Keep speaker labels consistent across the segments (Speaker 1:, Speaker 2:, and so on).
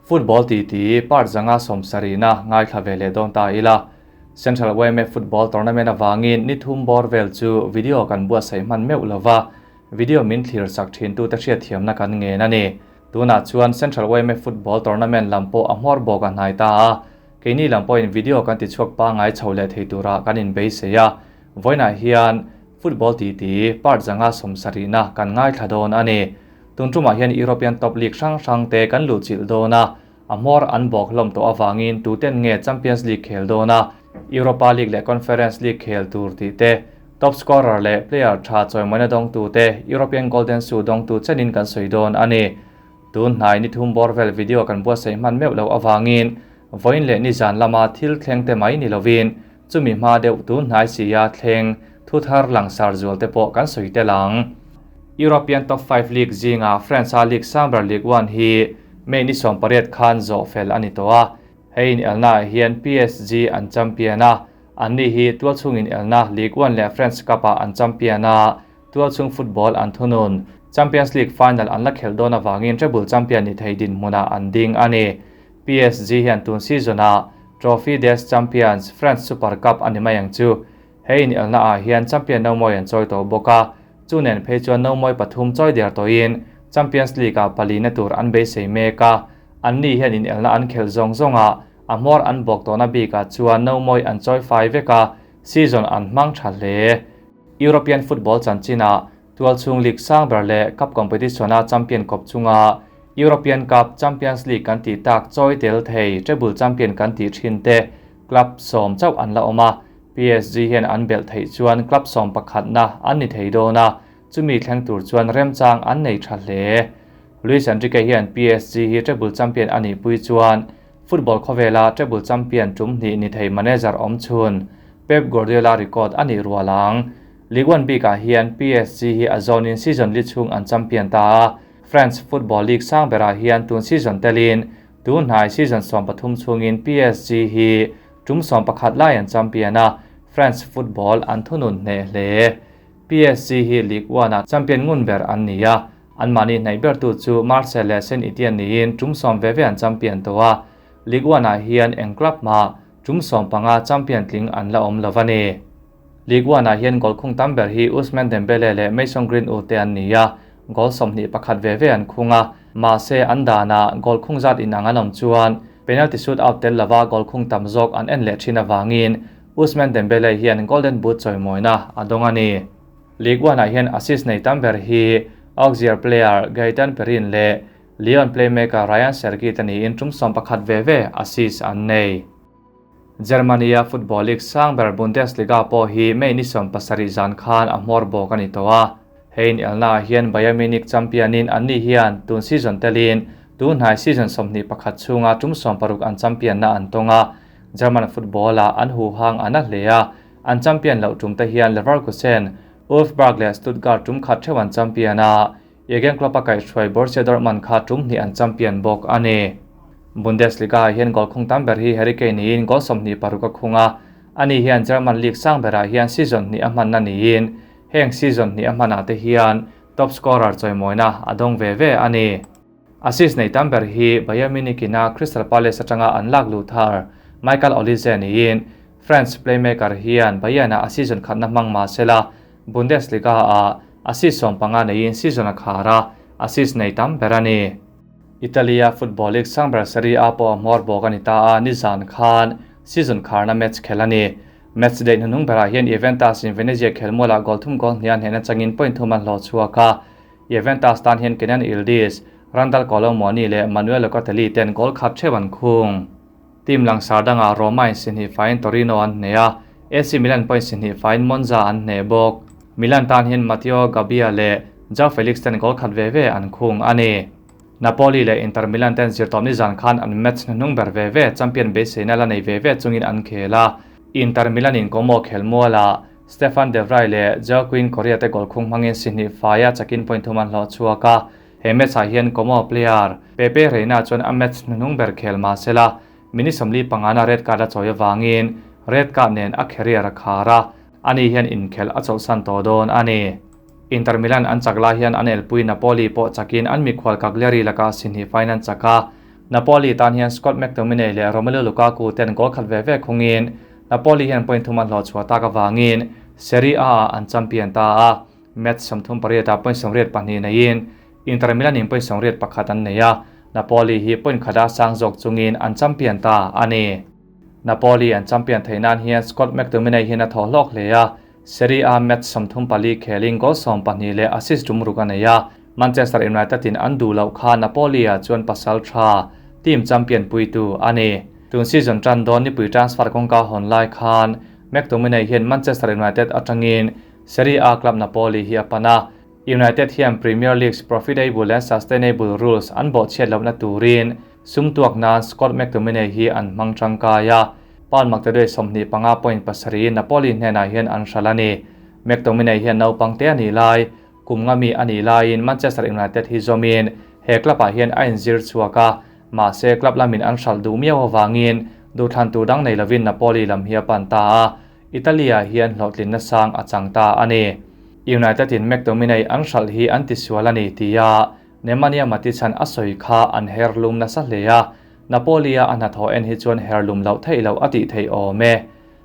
Speaker 1: Football titi part 5 sawmsarihna ngaithla ve leh dawn ta ila. Central yma Football Tournament avangin ni thum bawr vel chu video kan buatsaih hman meuh lova, video min thlir chak thintute hriatthiamna kan ngen a ni. Tunah chuan Central yma Football Tournament lam pawh a hmawr bawk a hnai ta a, keini lam pawhin video kan tichhuak pangngai chho leh thei turah kan inbeisei a. Vawiinah hian Football titi part 5 sawmsarihna kan ngaithla dawn a ni. Tun tumah hian European Top League hrang hrang te kan luhchilh dawn a, a hmawr an bawk hlawm tawh avangin tuten nge Champions League khel dawn a, Europa League leh Conference League khel tur tih te, top scorer leh player tha chawimawina dawngtu te, European Golden Shoe dawngtu chenin kan sawi dawn a ni. Tun hnai ni thum bawr vel video kan buatsaih hman meuh loh avangin vawiin leh nizan lama thil thleng te mai ni lovin chumi hma deuh tun hnai sia thleng thu thar langsar zual te pawh kan sawi tel ang. European Top 5 League zinga France-a league sang ber Ligue 1 hi May ni 18 khan zawh fel a ni tawh a. Hei inelnaah hian PSG an champion a, anni hi tualchhung inelna Ligue 1 leh French Cup-ah an champion a, tualchhung football an thunun. Champions League final an la khelh dawn avangin treble champion ni thei dinhmunah an ding a ni. PSG hian tun season-ah Trophy des Champions, French Super Cup a ni mai ang chu. He inelnaah hian champion nomawi an chawi tawh bawk a, chu nen phei chuan nomawi pathum chawi der tawhin Champions League-ah palina tur an beisei mek a. Anni hian inelna an khelh zawng zawngah a hmawr an bawk tawhna bikah chuan nomawi an chawi fai vek a, season an hmang tha hle. European football chanchinah Tualchhung League sang ber leh Cup competition-a champion kawp chunga European Cup, Champions League kan tih tak chawi tel thei treble champion kan tih thin te club 10 chauh an la awm a, PSG hian an belh theih chuan club 11 na an ni thei dawn a, chumi thleng tur chuan remchang an nei tha hle. Luis Enrique hian PSG hi treble champion a nih pui chuan football khawvela treble champion tum hnih ni thei manager awm chhun Pep Guardiola record a nih rual ang. Ligue 1 bikah hian PSG hi a zawnin season li chhung an champion ta a, French Football League sang berah hian tun season telin tun hnai season 13 chhungin PSG hi tum 11 lai an champion a, French football an thunun hneh hle. PSG hi Ligue 1-ah champion ngun ber an ni a, anmahni hnaih bertu chu Marseille leh Saint-Etienne niin tum 10 ve ve an champion tawh a, Ligue 1-ah hian eng club mah tum 15 champion tling an la awm lo a ni. Ligue 1-ah hian goal khung tam ber hi Ousmane Dembele leh Mason Greenwood te an ni a, goal 21 ve ve an khung a, mahse an danah goal khung zat inang an awm chuan penalty shootout tel lova goal khung tam zawk an en leh thin avangin Ousmane Dembele hian Golden Boot chawimawina a dawng a ni. Ligue 1-ah hian assist nei tam ber hi Auxerre player Gaetan Perrin leh Lyon playmaker Ryan Cherki te niin tum 11 ve ve assist an nei. Germany-a football league sang ber Bundesliga pawh hi May ni 70 zan khan a hmawr bawk a ni tawh a. Hei inelnaah hian Bayern Munich champion-in anni hian tun season telin tun hnai season 21 chhunga tum 60 an champion-na an tawng a. German football-ah an huhang an a hle a, an champion loh tum te hian Leverkusen, Wolfsburg leh Stuttgart tum khat theuh an champion a, Jurgen Klopp-a kaihhruai Borussia Dortmund kha tum hnih an champion bawk a ni. Bundesliga-ah hian goal khung tam ber hi Harry Kane niin goal 26 a khung a, ani hian German league sang berah hian season hnih a hmanna niin heng season hnih a hmanah te hian top scorer chawimawina a dawng ve ve a ni. Assist nei tam ber hi Bayern Munich-ina Crystal Palace atanga an lak luh thar Michael Olise niin French playmaker hian Bayern-ah a season khatna hmang mahsela Bundesliga-ah assist 15 neiin season a khar a, assist nei tam ber a ni. Italy-a football league sang ber Serie A pawh a hmawr bawk a ni ta a, nizan khan season kharna match khel a ni. Match date hnuhnung berah hian Juventus in Venezia khelmualah goal thum goal hnih a hnehna changin point thum an hlawh chhuak a. Juventus tan hian Kenan Yildiz, Randal Kolo Muani leh Manuel Locatelli ten goal khat theuh an khung. Team langsar dangah Roma in si hnih faiin Torino an hneh a, AC Milan pawhin si hnih faiin Monza an hneh bawk. Milan tan hian Matteo Gabbia leh Joao Felix ten goal khat ve ve an khung a ni. Napoli leh Inter Milan ten zirtawpni zan khan an match hnuhnung ber ve ve champion beiseina la nei ve ve chungin an khel a. Inter Milan in Como khelmualah Stefan De Vrij leh Joaquin Correa te goal khung hmangin si hnih faia chakin point thum an hlawh chhuak a. He match-ah hian Como player Pepe Reina chuan a match hnuhnung ber khel mahsela minute 45na red card a chawi avangin red card nen a career a khar a, ani hian inkhelh a chawlhsan tawh dawn a ni. Inter Milan an chak lai hian an elpui Napoli pawh chakin an mikhual Cagliari lakah si hnih faiin an chak a. Napoli tan hian Scott McTominay leh Romelu Lukaku ten goal khat ve ve khungin Napoli hian point thum an hlawh chhuah tak avangin Serie A ah an champion ta a, match 38 ah point 82 neiin Inter Milan in point 81 an nei a, Napoli hi point khata sang zawk chungin an champion ta a ni. Napoli an champion theih nan hian Scott McTominay hian a thaw hlawk hle a, Serie A match 34 khelin goal 12 leh assist tumruk a nei a, Manchester United in an duh loh kha Napoli ah chuan pasal tha team champion puitu a ni. Tun season tan dawn nipui transfer kawngka hawn lai khan McTominay hian Manchester United atangin Serie A club Napoli hi a pan a, United hian Premier League's profitable and sustainable rules an bawhchhiat lohna turin sum tuak nan Scott McTominay hi an hmang tangkai a, pound maktaduai 25.7 Napoli hnenah hian an hral a ni. McTominay hian naupang te a nih lai, kum nga mi a nih laiin Manchester United hi zawmin he club ah hian a inzir chhuak a, mahse club lamin an hral duh miau avangin duhthlan tur dang nei lovin Napoli lam hi a pan ta a, Italy ah hian hlawhtlinna sang a chang ta a ni. United in McTominay an hral hi an tisual a ni tia Nemanja Matic an a sawi kha an herlum nasa hle a, Napoli a a hnathawh en hi chuan herlum loh theih loh a tih theih awm e.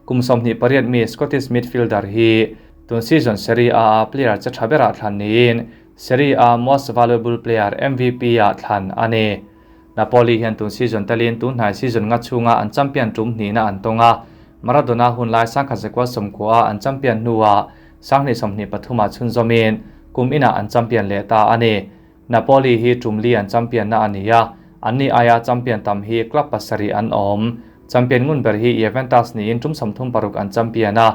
Speaker 1: Kum 28 mi Scottish midfielder hi tun season Serie A a player che tha berah thlan niin Serie A Most Valuable Player, MVP, ah thlan a ni. Napoli hian tun season telin tun hnai season nga chhunga an champion tum hnihna an tawng a, Maradona hun lai 1990 a an champion hnuah 2023 ah chhunzawmin kum inah an champion leh ta a ni. Napoli hi tum li an champion na a ni a, anni aia champion tam hi club pasarih an awm. Champion ngun ber hi Juventus niin tum 36 an champion a,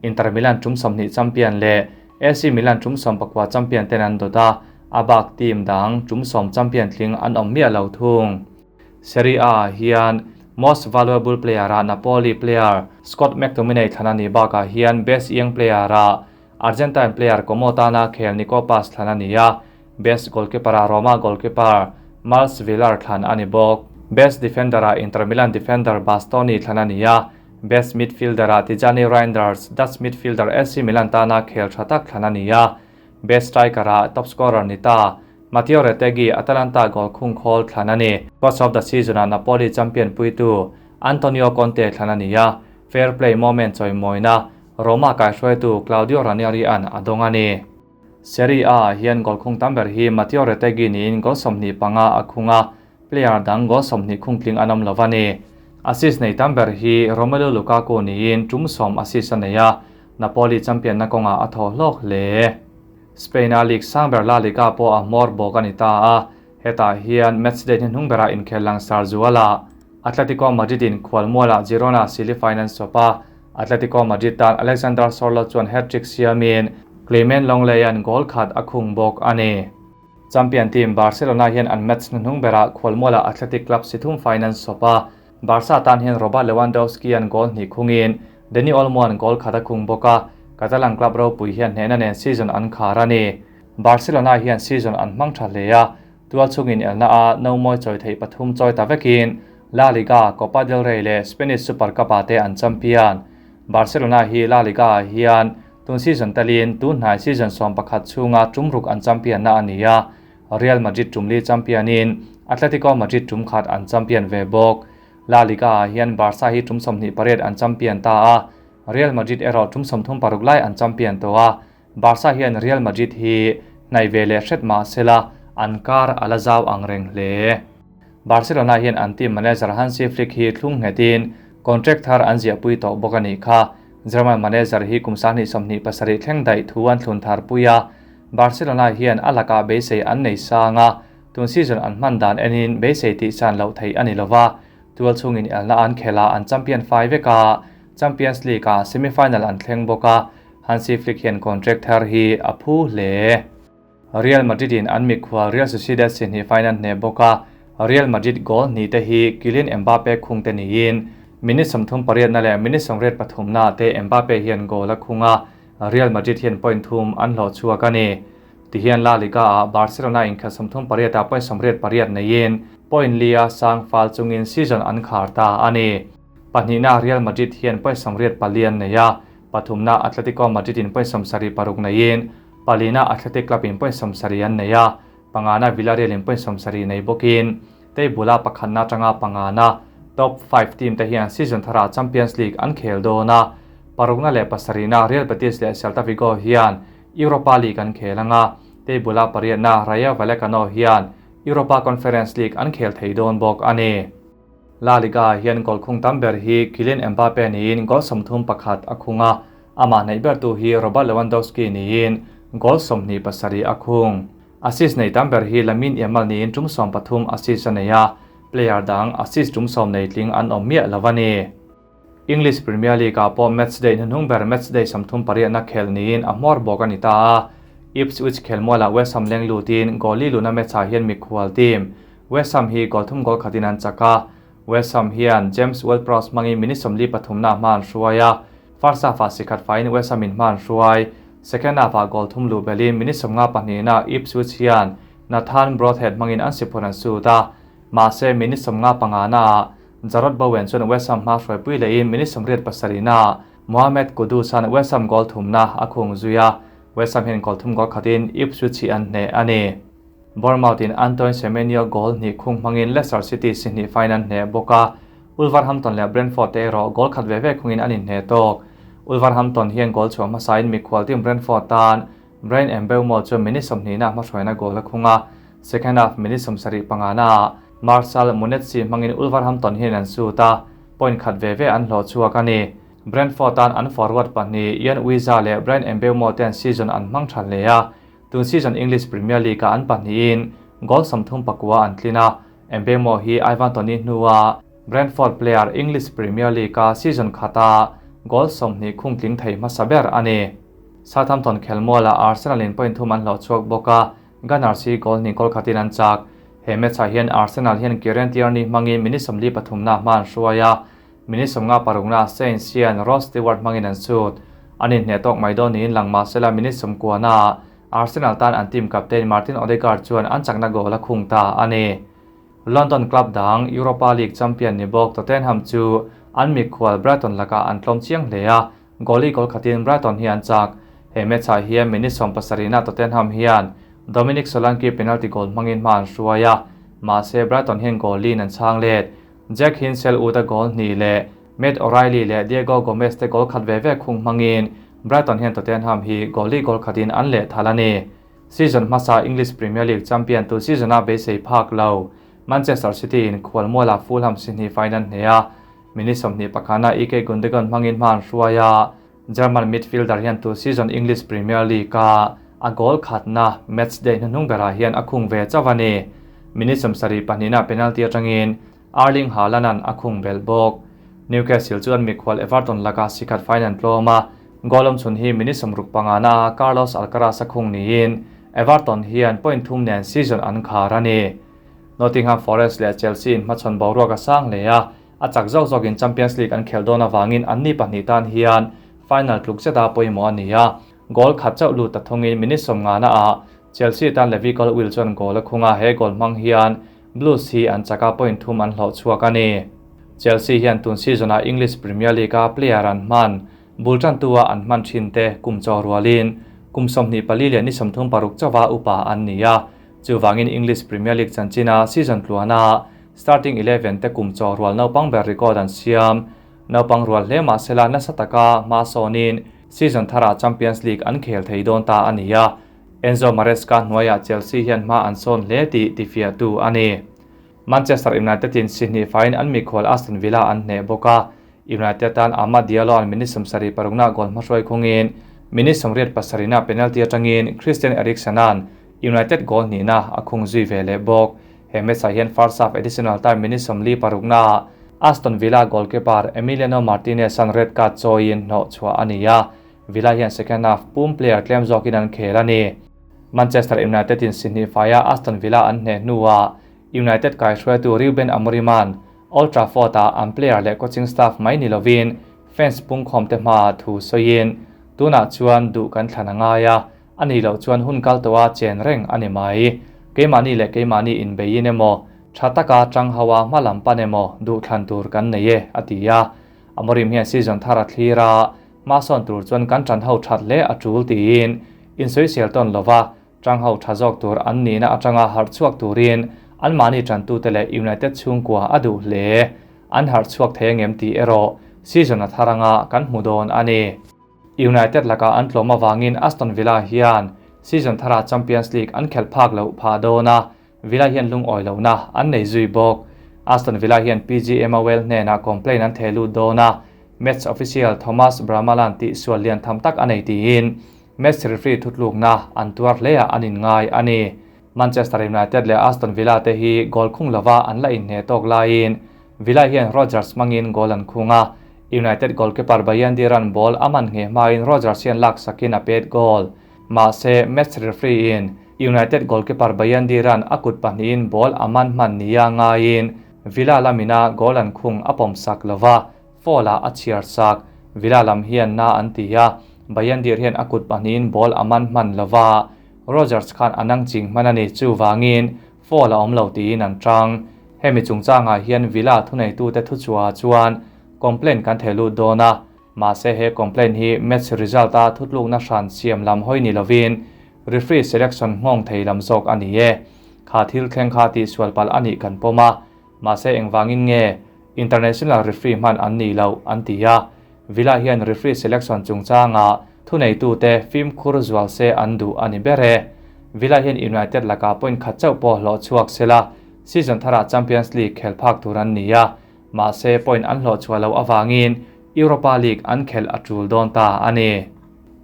Speaker 1: Inter Milan tum 20 champion leh AC Milan tum 19 champion ten an dawt a, a bak team dang tum 10 champion tling an awm miah lo thung. Serie A ah hian Most Valuable Player ah Napoli player Scott McTominay thlan a nih bakah hian Best Young Player ah Argentine player Como tana khel Nico Paz thlan a ni a, Best Goalkeeper ah Roma goalkeeper Mile Svilar thlan a ni bawk. Best Defender ah Inter Milan defender Bastoni thlan a ni a, Best Midfielder ah Tijjani Reijnders, Dutch midfielder AC Milan tana khel tha tak thlan a ni a, Best Striker ah top scorer ni ta Mateo Retegui, Atalanta goal khung khawl thlan a ni. Coach of the Season ah Napoli champion puitu Antonio Conte thlan a ni a, Fair Play moment chawimawina Roma kaihruaitu Claudio Ranieri an a dawng a ni. Serie A ah hian goal khung tam ber hi Mateo Retegui niin goal 25 a khung a, player dang goal 20 khung tling an awm lo a ni. Assist nei tam ber hi Romelu Lukaku niin tum 10 assist a nei a, Napoli champion na kawngah a thaw hlawk hle. Spain a league sang ber La Liga pawh a hmawr bawk a ni ta a, hetah hian match day hnuhnung berah inkhel langsar zuala Atletico Madrid in khualmualah Girona sili final sawp a, Atletico Madrid tan Alexander Sorloth chuan hat-trick siamin Clement Lenglet-a'n goal khat a khung bawk a ni. Champion team Barcelona hian an match hnuhnung berah khualmualah Athletic Club si thum final sawp a, Barca tan hian Robert Lewandowski-a'n goal hnih khungin Dani Olmo-a'n goal khat a khung bawk a, Catalan club ropui hian hnehna nen season an khar a ni. Barcelona hian season an hmang tha hle a, tual chungin elna a no mawi chawi theih pathum chawi ta vekin La Liga, Copa del Rey leh Spanish Super Cup ah te an champion. Barcelona hi La Liga ah hian tun season telin tun hnai season 11 chhunga tum ruk an champion na a ni a, Real Madrid tum li champion in Atletico Madrid tum khat an champion ve bawk. La Liga ah hian Barca hi tum 28 an champion ta a, Real Madrid erawh tum 36 lai an champion tawh a, Barca hian Real Madrid hi hnaih ve leh hret mah sela an kar a la zau ang reng hle. Barcelona hian an team manager Hansi Flick hi thlung nghetin contract thar an ziahpui tawh bawk a nih kha. German manager hi kum 2027 thleng daih thu an thlun thar pui a, Barcelona hian a lakah beisei an nei sang a, tun season an hman dan enin beisei tih chan loh theih a ni lova, tual chungin elna an khel a, an champion fai vek a, Champions League ah semi-final an thleng bawk a, Hansi Flick hian contract thar hi a phu hle. Real Madrid in an mikhual Real Sociedad si hnih final hne bawk a, Real Madrid goal hnih te hi Kylian Mbappe khung te niin minute 38 na leh minute 83 na te Mbappe hian goal a khung a, Real Madrid hian point thum an hlawh chhuak a ni. Tihian La Liga ah Barcelona inkhelh 38 ah point 88 neiin point li a sang fal chungin season an khar ta a ni. Pahnihna Real Madrid hian point 84 an nei a, pathumna Atletico Madrid in point 76 neiin palina Athletic Club in point 70 an nei a, pangana Villarreal in point 70 nei bawkin. Table-a pakhatna atanga pangana top 5 team te hian season tharah Champions League an khel dawn a, parukna leh pasarihna Real Betis leh Celta Vigo hian Europa League an khel anga, table-a pariatna Rayo Vallecano hian Europa Conference League an khel thei dawn bawk a ni. La Liga-ah hian goal khung tam ber hi Kylian Mbappe niin goal 31 a khung a, amah hnaih bertu hi Robert Lewandowski niin goal 27 a khung. Assist nei tam ber hi Lamine Yamal niin tum 13 assist a nei a, player dang assist tum 10 nei tling an awm miah lo a ni. English Premier League-ah pawh matchday hnuhnung ber matchday 38na khelh niin a hmawr bawk a ni ta a. Ipswich khelmualah West Ham leng lutin goal li luna match-ah hian mikhual team West Ham hi goal thum goal khatin an chak a. West Ham hian James Ward-Prowse hmangin minute 43na hma an hruai a. First half-ah sikhat faiin West Ham in hma an hruai. Second half-ah goal thum luh belhin minute 52na Ipswich hian Nathan Broadhead hmangin an siphur an sut a. Mahse minute 55na-ah Jarrod Bowen chuan West Ham hma hruaipui lehin minute 87na Mohamed Kudus-a'n West Ham goal thumna a khung zui a. West Ham hian goal thum goal khatin Ipswich hi an hneh a ni. Bournemouth-in Antoine Semenyo goal hnih khung hmangin Leicester City si hnih fine an hneh bawk a, Wolverhampton leh Brentford te erawh goal khat ve ve khungin an inhneh tawk. Wolverhampton hian goal chhuah hmasain mikhual team Brentford tan Bryan Mbeumo chuan minute 20na hmahruaina goal a khung a, second half minute 75naah Marshall Munetsi hmangin Wolverhampton hian an sut a, point khat ve ve an hlawh chhuak a ni. Brentford tan an forward pahnih Yoane Wissa leh Bryan Mbeumo ten season an hmang tha hle a, tun season English Premier League-ah an pahnihin goal 39 an tlin a, Mbeumo hi Ivan Toney hnua Brentford player English Premier League-a season khata goal 20 khung tling thei hmasa ber a ni. Southampton khelmualah Arsenal-in point thum an hlawh chhuak bawk a, Gunners hi goal hnih goal khatin an chak. He match-ah hian Arsenal hian Kieran Tierney hmangin minute 43na hma an hruai a, minute 56na Saints hian Ross Stewart hmangin an sut. An inhneh tawk mai dawn niin lang mahsela minute 90naah Arsenal tan an team captain Martin Odegaard chuan an chakna goal a khung ta a ni. London club dang Europa League champion ni bawk Tottenham chu an mikhual Brighton lakah an tlawm chiang hle a, goal-i goal khatin Brighton hi an chak. He match-ah hian minute 70na Tottenham hian Dominic Solanke penalty goal hmangin hma an hruai a, mahse Brighton hian goal lin an chhang let. Jack Hinshelwood-a goal hnih leh Matt O'Riley leh Diego Gomez te goal khat ve ve khung hmangin Brighton hian Tottenham hi goal-i goal khatin an leh thal a ni. Season hmasa English Premier League champion tu season-a beisei phak lo Manchester City in khualmualah Fulham si hnih final hneh a, minute 21na Ike Gundogan hmangin hma an hruai a, German midfielder hian tu season English Premier League-a a goal khatna matchday hnuhnung berah hian a khung ve chauh a ni. Minute 72na penalty atangin Erling Haaland-a'n a khung belh bawk. Newcastle chuan mikhual Everton lakah sikhat final tlawm a, goal awm chhun hi minute 65na Carlos Alcaraz a khung niin Everton hian point thum nen season an khar a ni. Nottingham Forest leh Chelsea in hmachhawn boruak a sang hle a, a chak zawk zawkin Champions League an khel dawn avangin anni pahnih tan hian final tluk zeta pawimawh a ni a, goal khat chauh lut ta thungin minute 50naah Chelsea tan Levi Colwill chuan goal a khung a, he goal hmang hian Blues hi an chaka point thum an hlawh chhuak a ni. Chelsea hian tun season-ah English Premier League-a player an hman, bul tantua an hman thin te kum chaw rualin kum 24 leh ni 36 chauha upa an ni a, chuvangin English Premier League chanchina season tluana starting 11 te kum chaw rual naupang ber record an siam. Naupang rual hle mahsela nasa taka hma sawnin season tharah Champions League an khel thei dawn ta a ni a, Enzo Maresca hnuaiah Chelsea hian hma an sawn hle tih tifiahtu a ni. Manchester United-in si hnih faiin an mikhual Aston Villa an hneh bawk a, United tan Amad Diallo-a'n minute 76na goal hmahruai khungin minute 87na penalty atangin Christian Eriksen-a'n United goal hnihna a khung zui ve leh bawk. He match-ah hian first half additional time minute 56naah Aston Villa goalkeeper Emiliano Martinez-a'n red card chawiin hnawh chhuah a ni a, Villa hian second half pum player tlem zawkin an khel a ni. Manchester United-in si hnih faia Aston Villa an hneh hnuah United kaihruaitu Ruben Amorim-a'n Old Trafford-ah an player leh coaching staff mai ni lovin fans pungkhawm te hmaah thu sawiin, Tunah chuan duh kan thlan a ngai a, a nih loh chuan hun kal tawha chen reng a ni mai. Keimahni leh keimahni inbeiin emaw, tha taka tang ho a hma lam pan emaw duh thlan tur kan nei e, a ti a. Amorim hian season thar a thlir a, hma sawn tur chuan kan tan ho that hle a tul tiin insawisel tawn lova tang ho tha zawk tur an nihna atanga harh chhuak turin Anmahni ṭantute leh United chhungkua a duh hle. An harh chhuak thei angem tih erawh season a thar anga kan hmu dawn a ni. United lakah an tlawm avangin Aston Villa hian season tharah Champions League an khelh phak loh phah dawn a, Villa hian lungawi lohna an nei zui bawk. Aston Villa hian PGMOL hnenah complaint an theh lut dawn a, match official Thomas Bramalan tihsual lian tham tak a nei tiin match referee thutlukna an tuar hleah an inngai a ni. Manchester United leh Aston Villa te hi goal khung lova an la inhneh tawk laiin Villa hian Rodgers hmangin goal an khung a, United goalkeeper Bayindir-a'n ball a man ngheh hmain Rodgers hian lak sakin a pet goal. Mahse, match referee in United goalkeeper Bayindir-a'n a kut pahnihin ball a man hman nia ngaiin Villa lamina goal an khung a pawm sak lova, foul-ah a chhiar sak. Villa lam hian na an ti a, Bayindir hian a kut pahnihin ball a man hman lova, Rodgers khan a nang ching hman a ni, chuvangin foul a awm lo tiin an chang. Hemi chungchangah hian Villa thuneitute thuchhuahah chuan complaint kan theh lut dawn a, mahse he complaint hi match result-a thutlukna hran siam lam hawi ni lovin referee selection nghawng thei lam zawk a ni e. Kha thil thleng kha tihsual palh a nih kan pawm a, mahse engvangin nge international referee hman an nih loh an ti a, Villa hian referee selection chungchanga thuneitute fimkhur zual se an duh a ni ber e. Villa hian United lakah point khat chauh pawh hlawh chhuak se la, season tharah Champions League khel phak tur an ni a, mahse point an hlawh chhuah loh avangin Europa League an khelh a tul dawn ta a ni.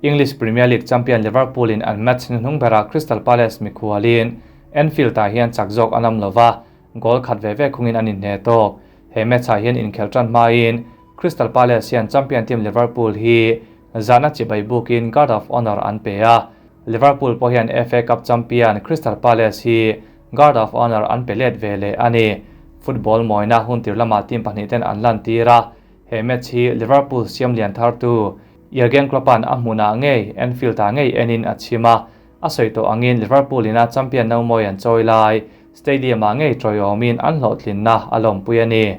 Speaker 1: English Premier League champion Liverpool in an match hnuhnung berah Crystal Palace mikhualin Anfield-ah hian chak zawk an awm lova, goal khat ve ve khungin an inhne tawk. He match-ah hian inkhelh tan hmain Crystal Palace hian champion team Liverpool hi zahna chibai bukin Guard of Honour an pe a, Liverpool pawh hian FA Cup champion Crystal Palace hi Guard of Honour an pe let ve leh a ni. Football mawina hun tir lamah team pahnih ten an lantir a, he match hi Liverpool siam lian thartu Jurgen Klopp-a'n a hmunah ngei Anfield-ah ngei enin a chhim a, a sawi tawh angin Liverpool ina champion nomawi an chawi lai Stadium-ah ngei tawiawmin an hlawhtlinna a lawmpui a ni.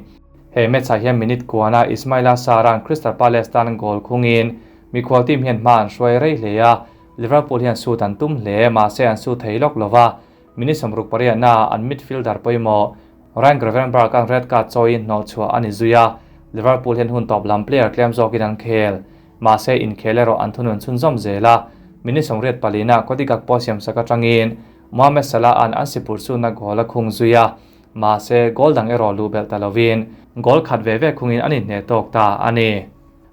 Speaker 1: He match-ah hian minute kuana Ismaila Sarr-a'n Crystal Palace tan goal khungin mikhual team hian hma an hruai rei hle a, Liverpool hian shoot an tum hle, mahse an shoot thei lawk lo va, minute 68-ah an midfielder pawimawh Ryan Gravenberch-a'n red card chawiin hnawhchhuah a ni zui a, Liverpool hian hun tawp lam player tlem zawkin an khel. Mahse inkhel erawh an thunun chhunzawm zel a, minute 84-ah Cody Gakpo siamsak atangin Mohamed Salah-a'n an sipur chhunna goal a khung zui a, mahse goal dang erawh luh belh ta lovin goal khat ve ve khungin an inhneh tawk ta a ni.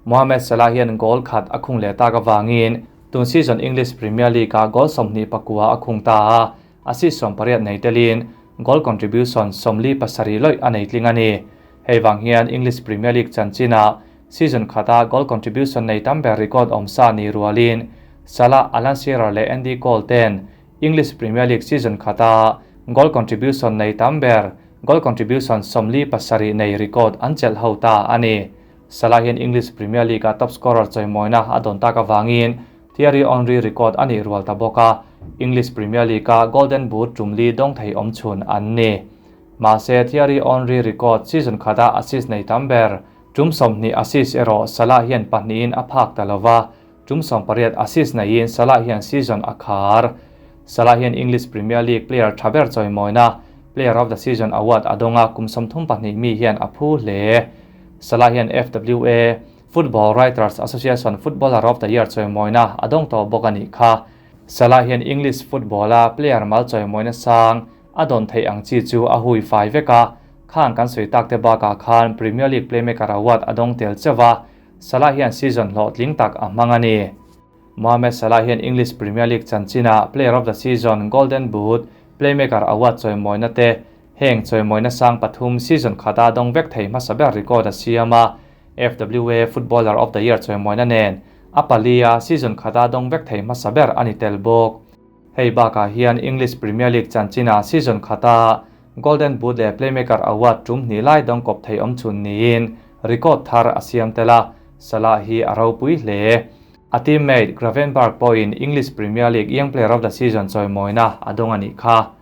Speaker 1: Mohamed Salah hian goal khat a khung leh tak avangin tun season English Premier League-ah goal 29 a khung ta a, assist 18 nei telin goal contribution 47 lawih a nei tling a ni. Hei vang hian English Premier League chanchinah season khata goal contribution nei tam ber record awm sa ni rualin Salah, Alan Shearer leh Andy Cole ten English Premier League season khata goal contribution nei tam ber goal contribution 47 nei record an chelh ho ta a ni. Salah hian English Premier League-a top scorer chawimawina a dawn tak avangin Thierry Henry record a nih rual ta bawk a, English Premier League-a Golden Boot tum li dawng thei awm chhun an ni. Mahse Thierry Henry record season khata assist nei tam ber tum 20 assist erawh Salah hian pahnihin a phak ta lova, tum 18 assist neiin Salah hian season a khar. Salah hian English Premier League player tha ber chawimawina Player of the Season award a dawnga kum 32 mi hian a phu hle. Salah hian FWA, Football Writers Association Footballer of the Year chawimawina a dawng tawh bawk a nih kha. Salah hian English football-a player mal chawimawina sang a dawn theih ang chi chu a hui fai vek a, khang kan sawi tak te bakah khan Premier League Playmaker award a dawng tel chauh a, Salah hian season hlawhtling tak a hmang a ni. Mohamed Salah hian English Premier League chanchinah Player of the Season, Golden Boot, Playmaker award chawimawina te, heng chawimawina sang pathum season khata dawng vek thei hmasa ber record a siam a, FWA Footballer of the Year chawimawina nen a palia season khata dawng vek thei hmasa ber a ni tel bawk. Hei bakah hian English Premier League chanchinah season khata Golden Boot leh Playmaker award tum hnih lai dawng kawp thei awm chhun niin record thar a siam tel a, Salah hi a ropui hle. A teammate Gravenberch pawhin English Premier League Young Player of the Season chawimawina a dawng a nih kha.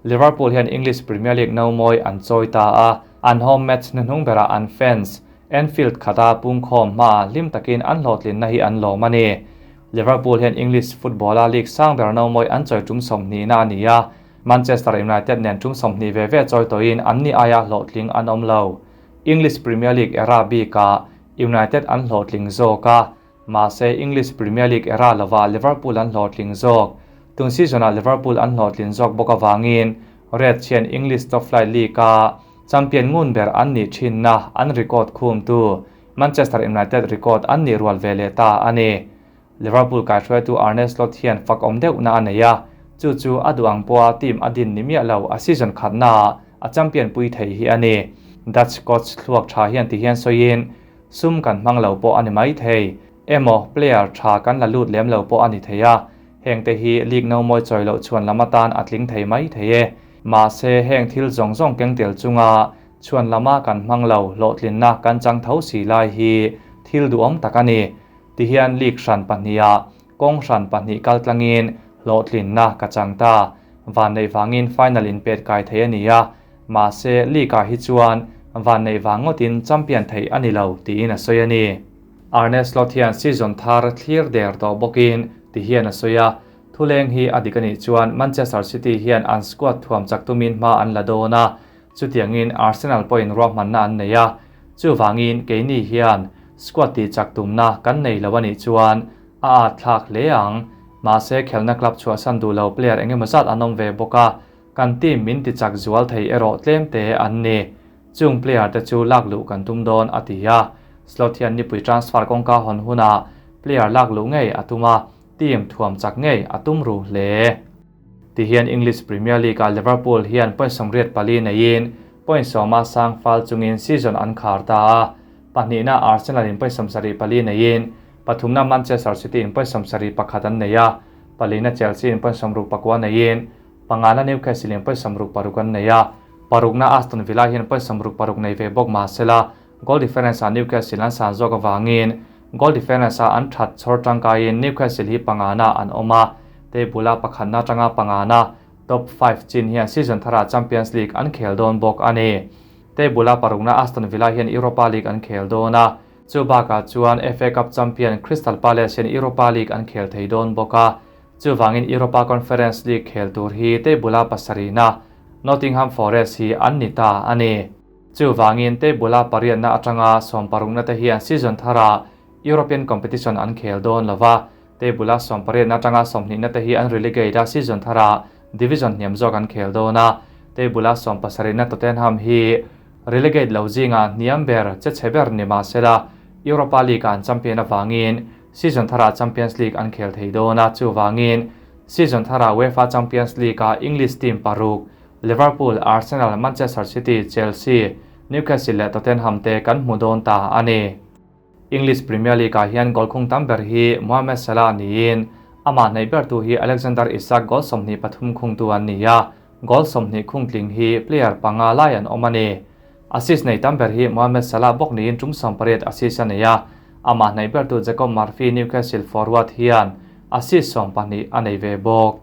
Speaker 1: Liverpool hian English Premier League nomawi an chawi ta a, an home match hnuhnung berah an fans Anfield khata pungkhawm hmaah hlim takin an hlawhtlinna hi an lawm a ni. Liverpool hian English football-a league sang ber nomawi an chawi tum 20 na a ni a. Manchester United nen tum 20 ve ve chawi tawhin anni aia hlawhtling an awm lo. English Premier League era bikah United an hlawhtling zawk a, mahse English Premier League era lovah Liverpool an hlawhtling zawk. Tun season-ah Liverpool an hlawhtlin zawk bawk avangin Reds hian English top flight league-a champion ngun ber an nih thinna an record khumtu Manchester United record an nih rual ve leh ta a ni. Liverpool kaihruaitu Arne Slot hian fakawm deuhna a nei a, chu chu a duh ang pawha team a din ni miah lo a season khatnaah a champion pui thei hi a ni. Dutch coach thluak tha hian ti hian sawiin, Sum kan hmang lo pawh a ni mai thei. Emaw player tha kan la lut lem lo pawh a ni thei a, hengte hi league no mawi chawi loh chhuan lam atan a tling thei mai thei e. Mahse heng thil zawng zawng keng tel chunga chhuan lama kan hmang lo hlawhtlinna kan chang tho si lai hi thil duhawm tak a ni. Tihian league hran pahniha kawng hran pahnih kal tlangin hlawhtlinna ka chang ta. Vanneih vangin final inpet kai thei a ni a, mahse league ah hi chuan vanneih vang ngawtin champion theih a ni lo tiin a sawi a ni. Arne Slot hian season thar thlir der tawh bawkin tihian a sawi a, thuleng hi a dik a nih chuan Manchester City hian an squad thuam chak tumin hma an la dawn a, Chutiangin Arsenal pawhin ruahmanna an nei a, chuvangin keini hian squad tih chak tumna kan nei lo a nih chuan a at thlak hle ang. Mahse khelna club chhuahsan duh lo player eng emaw zat an awm ve bawk a, kan team min ti chak zual thei erawh tlem te an ni. Chung player te chu lak luh kan tum dawn, a ti a. Slot hian nipui transfer kawngka hawn hunah player lak luh ngei a tum a, team thuam chak ngei a tum ru hle. Tihian English Premier League-ah Liverpool hian point 84 neiin point 10 a sang fal chungin season an khar ta a. Pahnihna Arsenal-in point 74 neiin pathumna Manchester City-in point 71 an nei a, palina Chelsea-in point 69 neiin pangana Newcastle-in point 66 an nei a. Parukna Aston Villa hian point 66 nei ve bawk mahsela goal difference-ah Newcastle an san zawk avangin goal difference-a an that chhawr tangkaiin Newcastle hi pangana an awm a, table-a pakhatna atanga pangana top 5 chin hian season tharah Champions League an khel dawn bawk a ni. Table-a parukna Aston Villa hian Europa League an khel dawn a, chu bakah chuan FA Cup champion Crystal Palace hian Europa League an khel thei dawn bawk a, chuvangin Europa Conference League khel tur hi table-a pasarihna Nottingham Forest hi an ni ta a ni. Chuvangin table-a pariatna atanga sawmparukna te hian season tharah European competition an khel dawn lo va, table-a sawmpariatna atanga sawmhnihna te hi an relegate a season tharah division hniam zawk an khel dawn a, table-a sawmpasarihna Tottenham hi relegate lo zingah hniam ber che chhe ber ni mahsela Europa League-ah an champion avangin season tharah Champions League an khel thei dawn a, chuvangin season tharah UEFA Champions League-ah English team paruk Liverpool, Arsenal, Manchester City, Chelsea, Newcastle leh Tottenham te kan hmu dawn ta a ni. English Premier League-ah hian goal khung tam ber hi Mohamed Salah niin amah hnaih bertu hi Alexander Isak goal 23 khungtu an ni a, goal 20 khung tling hi player panga lai an awm a ni. Assist nei tam ber hi Mohamed Salah bawk niin tum 18 assist a nei a, amah hnaih bertu Jacob Murphy Newcastle forward hian assist 12 a nei ve bawk.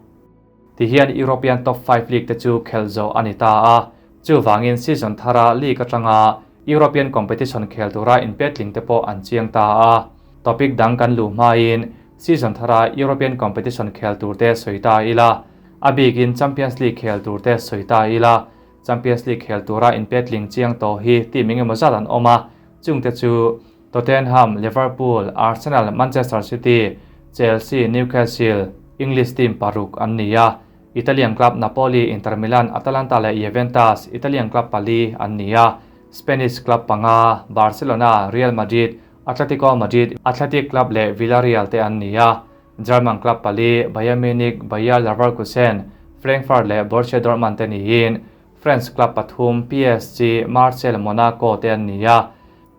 Speaker 1: Tihian European top 5 league te chu khelh zawh a ni ta a, chuvangin season thara league atanga European competition khel tura inpetling te pawh an chiang ta a. Topic dang kan luh hmain season thara European competition khel tur te sawi ta ila, a bikin Champions League khel tur te sawi ta ila. Champions League khel tura inpetling chiang tawh hi team engemaw zat an awm a, chungte chu Tottenham, Liverpool, Arsenal, Manchester City, Chelsea, Newcastle, English team paruk an ni a, Italian club Napoli, Inter Milan, Atalanta leh Juventus, Italian club pali an ni a, Spanish club panga, Barcelona, Real Madrid, Atletico Madrid, Athletic Club leh Villarreal te an ni a, German club pali, Bayern Munich, Bayer Leverkusen, Frankfurt leh Borussia Dortmund te niin, French club pathum, PSG, Marseille, Monaco te an ni a,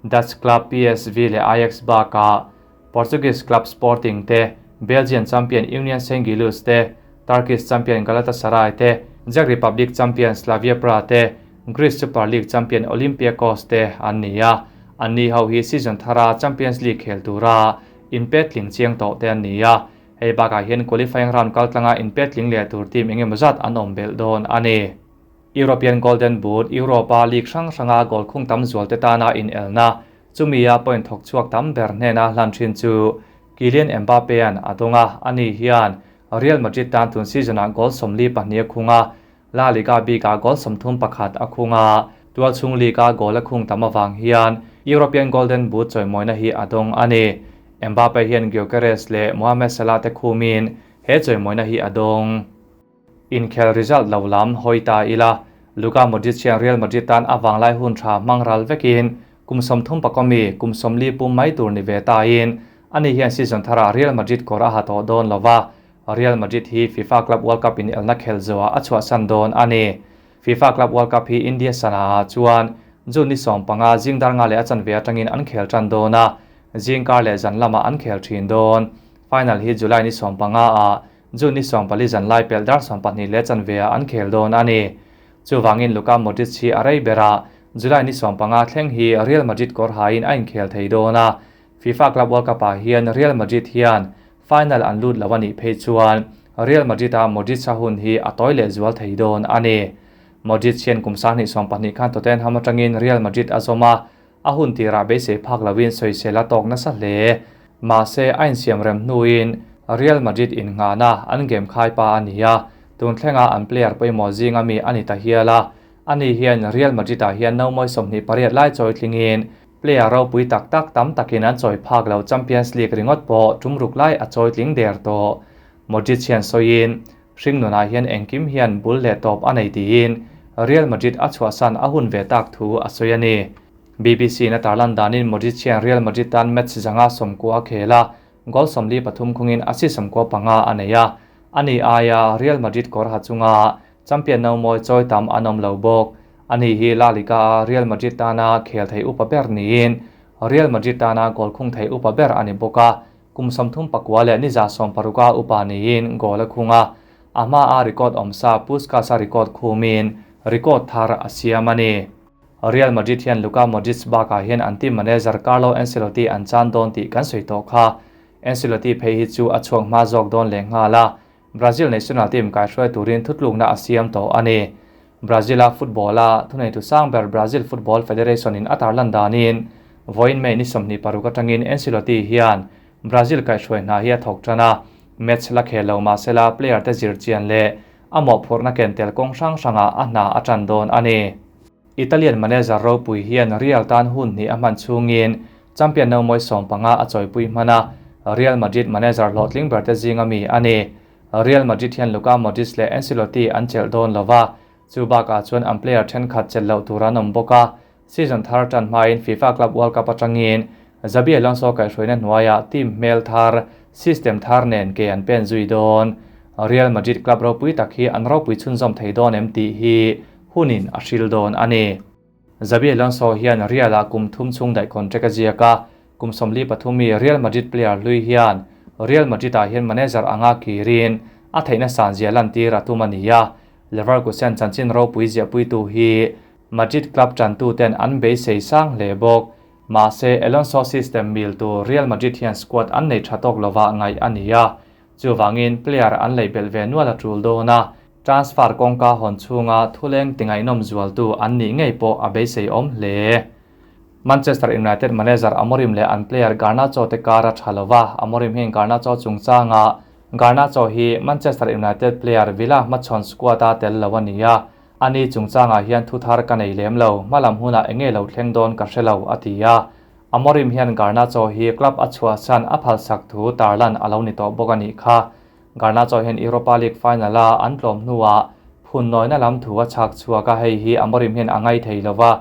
Speaker 1: Dutch club PSV leh Ajax bakah Portuguese club Sporting te, Belgian champion Union Saint-Gilloise te, Turkish champion Galatasaray te, Czech Republic champion Slavia Praha te, Greece Super League champion Olympiakos te an ni a. Anni ho hi season thara Champions League khel tura inpetling chiang tawh te an ni a. Hei bakah hian qualifying round kaltlanga inpetling leh tur team engemaw zat an awm belh dawn a ni. European Golden Boot, Europa League hrang hranga goal khung tam zual te tana inelna, chumia point thawk chhuak tam ber hnena hlan thin chu Kylian Mbappe-a'n a dawng a, ani hian Real Madrid tan tun season-ah goal 42 a khung a. La Liga bikah goal 31 a khung a, tualchhung league-a goal a khung tam avang hian European Golden Boot chawimawina hi a dawng a ni. Mbappe hian Gyokeres leh Mohamed Salah te khumin he chawimawina hi a dawng. Inkhel result lo lam hawi ta ila, Luka Modric hian Real Madrid tan a vanglai hun tha hmang ral vekin kum 30 mi kum 40 pum mai tur ni ve tain ani hian season tharah Real Madrid kawr a ha tawh dawn lova, Real Madrid hi FIFA Club World Cup in elna khel zawhah a chhuahsan dawn a ni. FIFA Club World Cup hi India sanaah chuan June ni 15 zing dar nga leh a chanve atangin an khel tan dawn a, zing kar leh zan lamah an khel thin dawn. Final hi July ni 15 ah June ni 14 zan lai pelh dar 12 leh chanve ah an khel dawn a ni. Chuvangin Luka Modric hi a rei berah July ni 15 thleng hi Real Madrid kawr hain a inkhel thei dawn a. FIFA Club World Cup ah hian Real Madrid hian final an lut lo a nih phei chuan Real Madrid a Modric a hun hi a tawi leh zual thei dawn a ni. Modric hian kum 2022 khan Tottenham atangin Real Madrid a zawm a, a hun tirah beisei phak lovin sawisel a tawk nasa hle. Mahse a insiam rem hnuin Real Madrid in nghahna an game khai pa a ni a, tun thlenga an player pawimawh zinga mi a ni ta hial a. Ani hian Real Madrid ah hian nomawi 28 lai chawi tlingin player ropui tak tak tam takin an chawi phak lo Champions League ringawt pawh tum ruk lai a chawi tling der tawh. Modric hian sawiin hring nunah hian engkim hian bul leh tawp a nei tiin Real Madrid a chhuahsan a hun ve tak thu a sawi a ni. BBC na tarlan danin Modric hian Real Madrid tan match zanga 90 a khel a, goal 43 khungin assist 95 a nei a. Ani aia Real Madrid kawr ha chunga champion no mawi chawi tam an awm lo bawk. Ani hi La Liga a Real Madrid tana khel thei upa ber niin Real Madrid tana goal khung thei upa ber ani bawk a, kum 39 leh ni 16 a upa niin goal a khung a. A hma a record awm sa Puskas a record khumin record thar a siam a ni. Real Madrid hian Luka Modric bakah hian an team manager Carlo Ancelotti an chan dawn tih kan sawi tawh kha. Ancelotti phei hi chu a chhuak hma zawk dawn leh nghal a, Brazil national team kaihruai turin thutlukna a siam tawh a ni. Brazil a football a thuneitu sang ber Brazil Football Federation in a tarlan danin vawiin May ni 26 atangin Ancelotti hian Brazil kaihruai hna hi a thawk tan a, match la khel lo mahsela player te zir chian leh a mawhphurhna ken tel kawng hrang hrangah a hna a tan dawn a ni. Italian manager ropui hian Real tan hun hnih a hman chhungin champion no mawi 15 a chawipui hman a, Real Madrid manager hlawhtling ber te zinga mi a ni. Real Madrid hian Luka Modric leh Ancelotti an chelh dawn lova, chu bakah chuan an player thenkhat chelh loh tur an awm bawk a. Season thar tan hmain FIFA Club World Cup atangin Xabi Alonso kaihhruaina hnuaiah team hmel thar, system thar nen ke an pen zui dawn. Real Madrid club ropui tak hi an ropui chhunzawm thei dawn em tih hi hunin a hril dawn a ni. Xabi Alonso hian Real a kum thum chhung daih contract a ziak a, kum 43 mi Real Madrid player hlui hian Real Madrid ah hian manager anga kirin a theihna san zia lan tir a tum a ni a. Leverkusen chanchin ropui ziahpuitu hi Madrid club tantu ten an beisei sang hle bawk. Mahse Alonso system mil tu Real Madrid hian squad an nei tha tawk lova ngai a ni a. Chuwangin player an lei bel ve nual a tul dawn a, transfer kawngka hawn chhunga thuleng tingaihnawm zualtu an nih ngei pawh a beisei awm hle. Manchester United manager Amorim leh an player Garnacho te kar a tha lova, Amorim hian Garnacho chungchanga Garnacho hi Manchester United player Villa hmachhawn squad a tel lo a ni a, ani chungchangah hian thu thar ka nei lem lo, hmalam hunah enge lo thleng dawn ka hre lo a ti a. Amorim hian Garnacho hi club a chhuahsan a phalsak thu tarlan a lo ni tawh bawk a nih kha. Garnacho hian Europa League final a an tlawm hnuah phun nawina lam thu a chhak chhuak a, hei hi Amorim hian a ngai thei lova,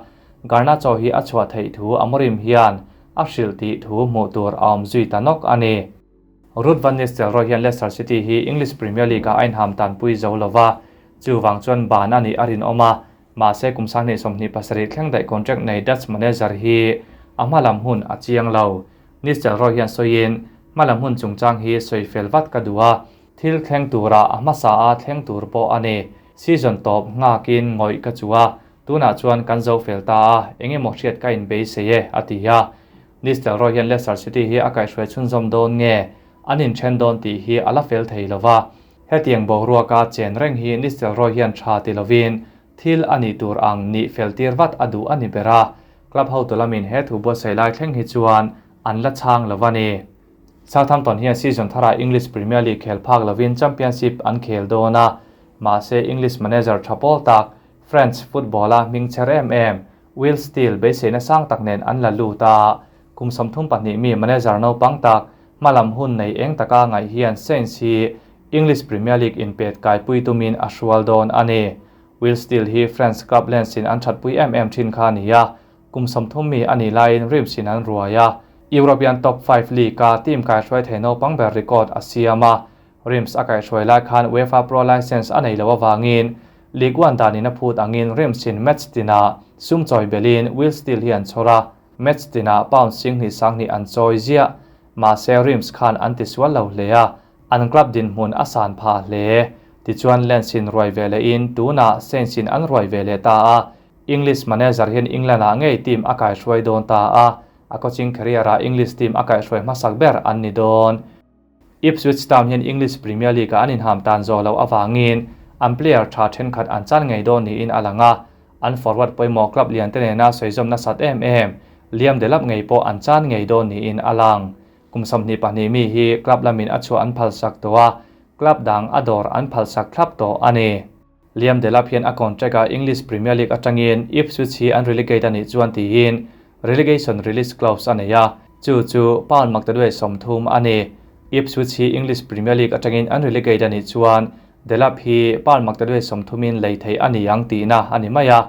Speaker 1: Garnacho hi a chhuah theih thu Amorim hian a hrilh tih thu hmuh tur a awm zui ta nawk a ni. Ruud van Nistelrooy hian Leicester City hi English Premier League ah a inham tanpui zo lova, chuwang chuan ban a nih a rinawm a, mahse kum 2027 thleng daih contract nei Dutch manager hi a hmalam hun a chiang lo. Nistelrooy hian sawiin hmalam hun chungchang hi sawi fel vat ka duh a, thil thleng tura a hmasa a thleng tur pawh a ni. Season tawp nghakin ngawih ka chu a, tunah chuan kan zo fel ta a, engemaw hriat ka inbeisei e, a ti a. Nistelrooy hian Leicester City hi a kaihhruai chhunzawm dawn nge an inthen dawn tih hi a la fel thei lova. Hetiang boruaka chen reng hi Nistelrooy hian tha ti lovin thil a nih tur ang nih fel tir vat a duh a ni ber a. Club hotu lamin he thu buatsaih lai thleng hi chuan an la chang lova ni. Southampton hian season tharah English Premier League khel phak lovin Championship an khel dawn a. Mahse English manager tha pawl tak, French football-a hming chher em em, Will Still beiseina sang tak nen an la lut a. Kum 32 mi manager naupang tak, hmalam hun nei eng taka ngaih hian Saints hi English Premier League inpet kaipui tumin a hrual dawn a ni. Will Still hi French club Lens in an thatpui em em thin kha a ni a, kum 30 mi a nih laiin Reims in an ruai a, European top five league-a team kaihruai thei naupang ber record a siam a, Reims a kaihruai lai khan UEFA Pro Licence a nei loh avangin Ligue 1 danin a phut angin Reims in match tinah sum chawi belhin Will Still hi an chhawr a, match tinah pound 20,000 2 an chawi ziah. Mahse Reims khan an tisual lo hle a, an club dinhmun a san phah hle. Tichuan Lens in ruai ve lehin tunah Saints in an ruai ve leh ta a, English manager hian England ah ngei team a kaihruai dawn ta a, a coaching career ah English team a kaihruai hmasak ber an ni dawn. Ipswich Town hian English Premier League ah an inham tan zawh loh avangin an player tha thenkhat an chan ngei dawn niin a lang a, an forward pawimawh club lian te nena sawi zawm nasat em em Liam Delap ngei pawh an chan ngei dawn niin a lang. Kum 22 mi hi club lamin a chhuah an phalsak tawh a, club dang a dawr an phalsak thlap tawh a ni. Liam Delap hian a contract ah English Premier League atangin Ipswich hi an relegate a nih chuan tiin relegation release clause a nei a, chu chu pound maktaduai 30 a ni. Ipswich hi English Premier League atangin an relegate a nih chuan Delap hi pound maktaduai 30 in lei thei a ni ang tihna a ni mai a.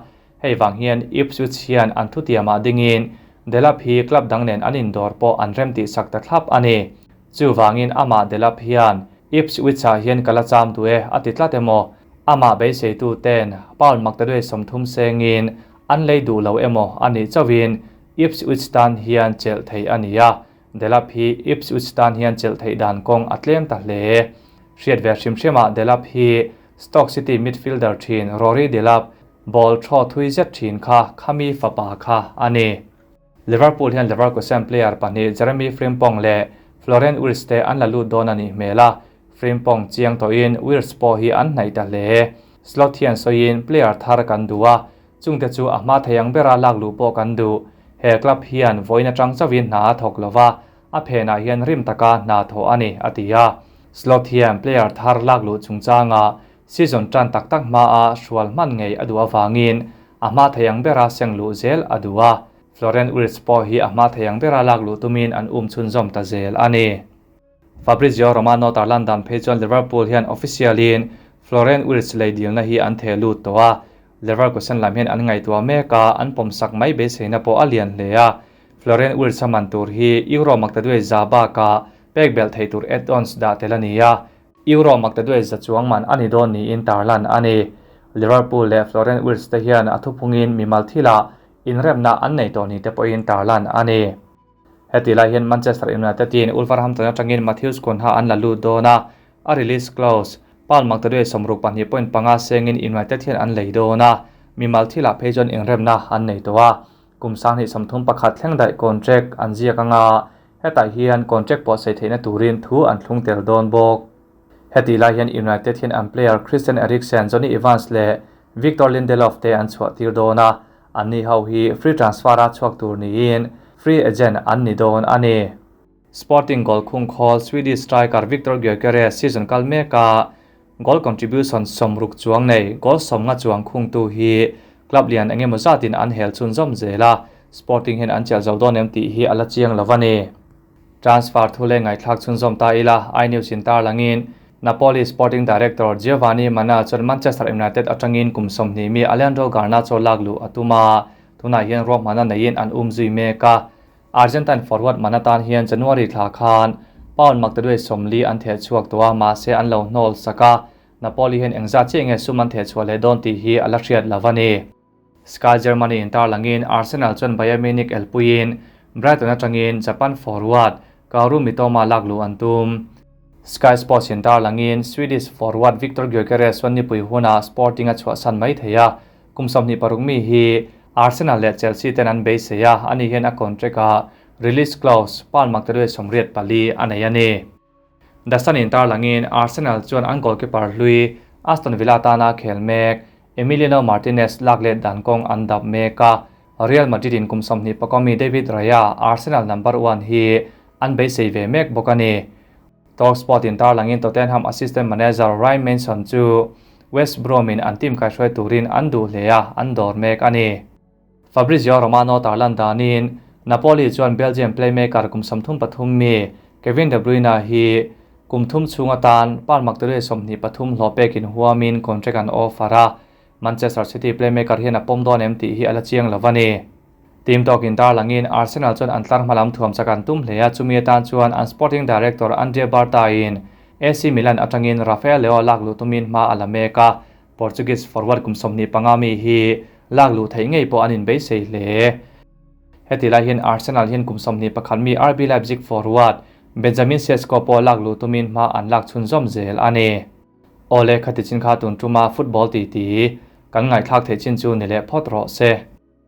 Speaker 1: Hei vang hian Ipswich hian an thutiamah dingin Delap hi club dang nen an indawr pawh an rem tih sak ta thlap a ni. Chu vangin amah Delap hian Ipswich ah hian ka la cham duh e a ti tlat emaw, amah beiseitu ten pound maktaduai 30 sengin an lei duh lo emaw a nih chauhin Ipswich tan hian chelh thei a ni a. Delap hi Ipswich tan hian chelh theih dan kawng a tlem ta hle. Hriat ve hrim hrimah Delap hi Stoke City midfielder thin Rory Delap ball thaw thui zet thin kha khami fapa kha a ni. Liverpool hian Leverkusen player pahnih Jeremy Frimpong leh Florian Wirtz te an la lut dawn a nih hmel a, Frimpong chiang tawhin Wirtz pawh hi an hnaih ta hle. Slot hian sawiin player thar kan duh a, chungte chu a hma thei ang bera lak luh pawh kan duh. He club hian vawiin atang chauhin hna a thawk lova, a phenah hian rim taka hna thawh a ni, a ti a. Slot hian player thar lak luh chungchanga season tan tak tak hmaa hrual hman ngei a duh avangin a hma thei ang bera seng luh zel a duh a. Florian Wirtz pawh hi a hma thei ang bera lak luh tumin an um chhunzawm ta zel a ni. Fabrizio Romano tarlan dan phei chuan Liverpool hian official-in Florian Wirtz lei dilna hi an theh lut tawh a. Leverkusen lam hian an ngaihtuah mek a, an pawmsak mai beiseina pawh a lian hle a. Florian Wirtz a man tur hi Euro maktaduai za bakah pek belh thei tur add-ons dah tel a ni a. Euro maktaduai za chuang man a ni dawn niin tarlan a ni. Liverpool leh Florian Wirtz te hian a thuphungin mimal thilah inremna an nei tawh ni te pawhin tarlan a ni. Heti lai hian Manchester United in Wolverhampton atangin Matheus Cunha an la lut dawn a, a release clause pound maktaduai 62.5 sengin United hian an lei dawn a, mimal thilah phei chuan inremna an nei tawh a. Kum 2031 thleng daih contract an ziak anga, hetah hian contract pawh sei theihna turin thu an thlung tel dawn bawk. Heti lai hian United hian an player Christian Eriksen, Jonny Evans leh Victor Lindelof te an chhuah tir dawn a, an ni ho hi free transfer a chhuak tur niin free agent an ni dawn a ni. Sporting goal khung khawl Swedish striker Viktor Gyökeres season kal meka goal contribution 60 chuang nei goal 50 chuang khung tu hi club lian engemaw zatin an hel chhun zawm zel a, Sporting hian an chelh zo dawn em tih hi a la chiang lo a ni. Transfer thu le ngaithlak chhun zawm ta ila, iNews in tarlangin Napoli Sporting Director Giovanni Manna chuan Manchester United atangin kum 20 mi Alejandro Garnacho lak luh a tum a, tunah hian ruahmanna neiin an um zui mek a. Argentine forward Manna tan hian January thla khan pound maktaduai 40 an theh chhuak tawh a, mahse an lo hnawl sak a. Napoli hian engzat chiah nge sum an theh chhuah leh dawn tih hi a la hriat lo a ni. Sky Germany in tarlangin Arsenal chuan Bayern Munich elpuiin Brighton atangin Japan forward Kaoru Mitoma lak luh an tum. Sky Sports in tarlangin Swedish forward Viktor Gyökeres chuan nipui huna Sporting a chhuahsan mai thei a, kum 26 mi hi Arsenal leh Chelsea ten an beisei a, ani hian a contract a release clause pound maktaduai 84 a nei a ni. The Sun in tarlangin Arsenal chuan an goalkeeper hlui Aston Villa tana khel mek Emiliano Martinez lak let dan kawng an dap mek a, Real Madrid in kum 21 mi David Raya Arsenal number 1 hi an beisei ve mek bawk a ni. Talksport in tarlangin Tottenham assistant manager Ryan Mason chu West Brom in an team kaihruai turin an duh hle a, an dawr mek a ni. Fabrizio Romano tarlan danin Napoli chuan Belgium playmaker kum 33 mi Kevin De Bruyne hi kum thum chhung atan pound maktaduai 23 hlawh pekin huamin contract an offer a, Manchester City playmaker hian a pawm dawn em tih hi a la chiang lo a ni. Team tawkin tarlangin Arsenal chuan an tlar hmalam thuam chak an tum hle a, chumi atan chuan an sporting director Andrea Berta in AC Milan atangin Rafael Leao lak luh tumin hma a la mek a, Portuguese forward kum 25 mi hi lak luh theih ngei pawh an inbeisei hle. Heti lai hian Arsenal hian kum 21 mi RB Leipzig forward Benjamin Sesko pawh lak luh tumin hma an lak chhunzawm zel a ni. Awle, khati chin kha tun tuma football titi kan ngaihthlak theih chin chu ni leh phawt rawh se.